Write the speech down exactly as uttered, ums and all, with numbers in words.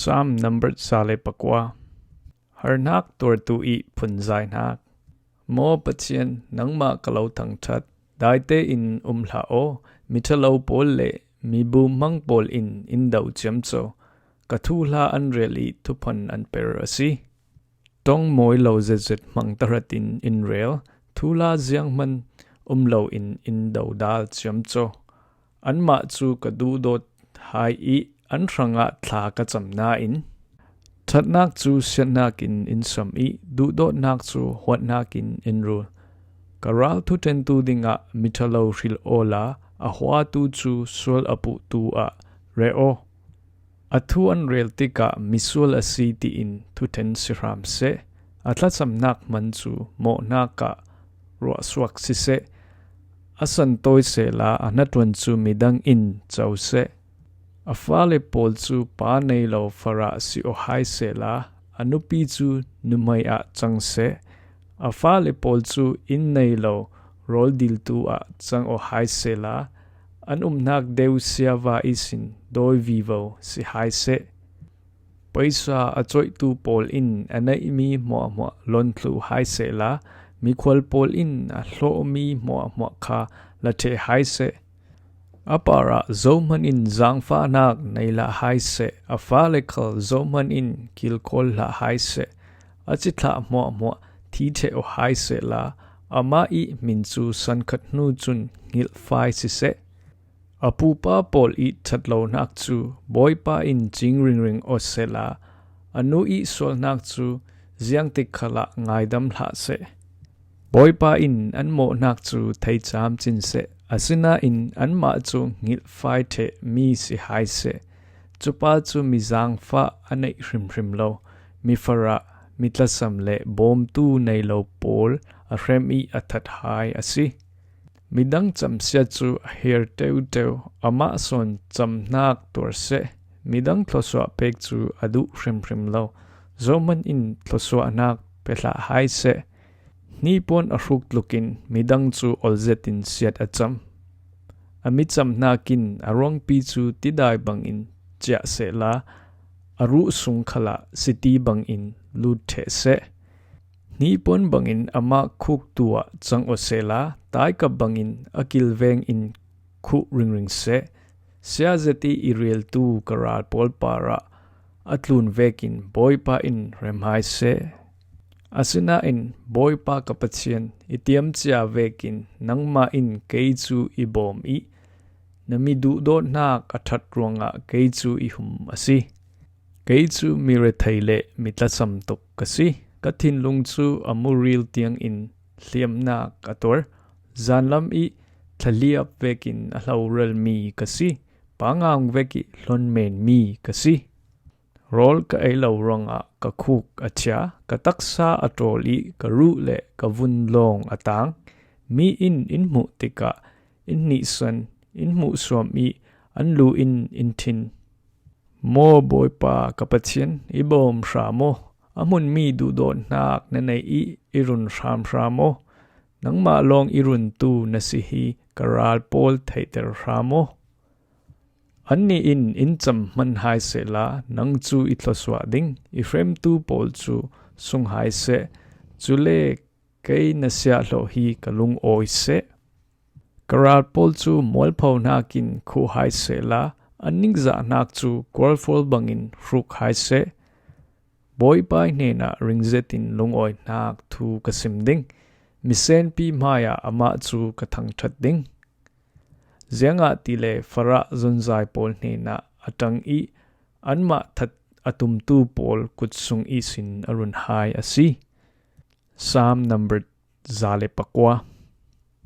Psalm number za le pakua. Harnak tuartu i phunzai hnak. Maw Pathian, nangmah ka lo thangṭhat. Daite in um hlah aw, miṭhalo pawl le mi buhmang pawl in in do ciamco. Ka thuhla an rel i thuphan an per a si. Ṭong mawi lo zetzet hmang tahratin in rel, thuhla zianghman um loin in dodal ciamco. Anmah cu ka duhdawt hai i an hrangah thla ka cam nain, ṭhatnak cu siatnak in in sam i duhdawtnak cu huatnak in in rul. Ka ral thuṭhentu dingah miṭhalo hril awla a huatu cu sual a puhtu ah reh aw. A thu an rel tikah misual a si tiin thuṭhen si hram seh. A thlacamnak hman cu mawhnak ah ruahsuak siseh, a san tawi sehla a hnaṭuan cu midang in co seh. A fale pawl cu pa nei lo farah si aw hai sehla, a nupi cu nuhmei ah cang seh. A fale pawl cu inn nei lo rawl diltu ah cang aw hai sehla, an umnak deuh siava ihsin dawi vivo si hai seh. Paisa a coihtu pawl in a neihmi hmuahhmuah lon thluh hai sehla, mikhual pawl in a hlawhmi hmuahhmuah kha la ṭheh hai seh. A parah zohman in zaangfahnak nei hlah hai seh, a fale khal zohman in kilkawl hlah hai seh. A cithlah hmuahhmuah thi ṭheh aw hai sehla, amah i hmin cu sankhat hnu cun hngilhfai siseh. A pupa pawl i ṭhatlonak cu Bawipa in cing ringring aw sehla, a nu i sualnak cu ziangtik khalah ngaidam hlah seh. Bawipa in an mawhnak cu thei camcin seh, asinain anmah cu hngilhfai ṭheh mi si hai seh. Cupa cu mi zaangfah a neih hrimhrim lo, mi farah, mi tlasam le bawmtu nei lo pawl a hrem i a that hai a si. Midang camsia cu a her ṭeuṭeu, amah sawn camhnak tuar seh. Midang thluasuah pek cu a duh hrimhrim lo, zohman in thluasuahnak pe hlah hai seh. Hnipuan a hruk tlukin midang cu olzet in siat a cam. A micamhnak in a ruangpi cu tidai bangin ciah sehla, a ruh sung khalah siti bangin lut ṭheh seh. Hnipuan bangin amah khuktu ah cang aw sehla, taikap bangin a kilveng in khuh ringring seh. Sia zet i i reltu ka ral pawl parah a tlun vekin Bawipa in rem hai seh. Asinain Bawipa ka Pathian, i tiamcia vekin nangmah in kei cu i bawm i na mi duhdawtnak a ṭhat ruangah kei cu i hum a si. Kei cu mi rethei le mi tlasam tuk ka si. Ka thinlung cu a muril tiangin hliamnak a tuar. Zanlam i thlaliap vekin a hlorelmi ka si. Pangang vek i hlonmenmi ka si. Rawl ka ei lo ruangah ka khuk a chia, ka taksa a ṭawl i ka ruh le ka vun lawng a tang. Mi in in hmuh tikah in hnihsan, in hmuhsuam i an lu in in ṭhin. Maw Bawipa ka Pathian, i bawm hram aw, a hmunmi duhdawtnak na neih i i run hramhram aw. Nangmah lawng i runtu na si hi ka ral pawl theihter hram aw. Annih in in cam hman hai sehla, nang cu i thluasuah ding, i hremtu pawl cu sung hai seh. Cule kei na siahhlawh hi ka lungawi seh. Ka ral pawl cu mualpho hnakin khuh hai sehla, an ningzahnak cu kualfual bangin hruk hai seh. Bawipa hnenah ringzetin lungawi hnak thu ka sim ding, misenpi hmaiah amah cu ka thangṭhat ding. Ziangahtile farah zonzai pawl hnenah a ṭang i anmah that a tumtu pawl kut sung ihsin a run hai a si. Psalm number za le pakua.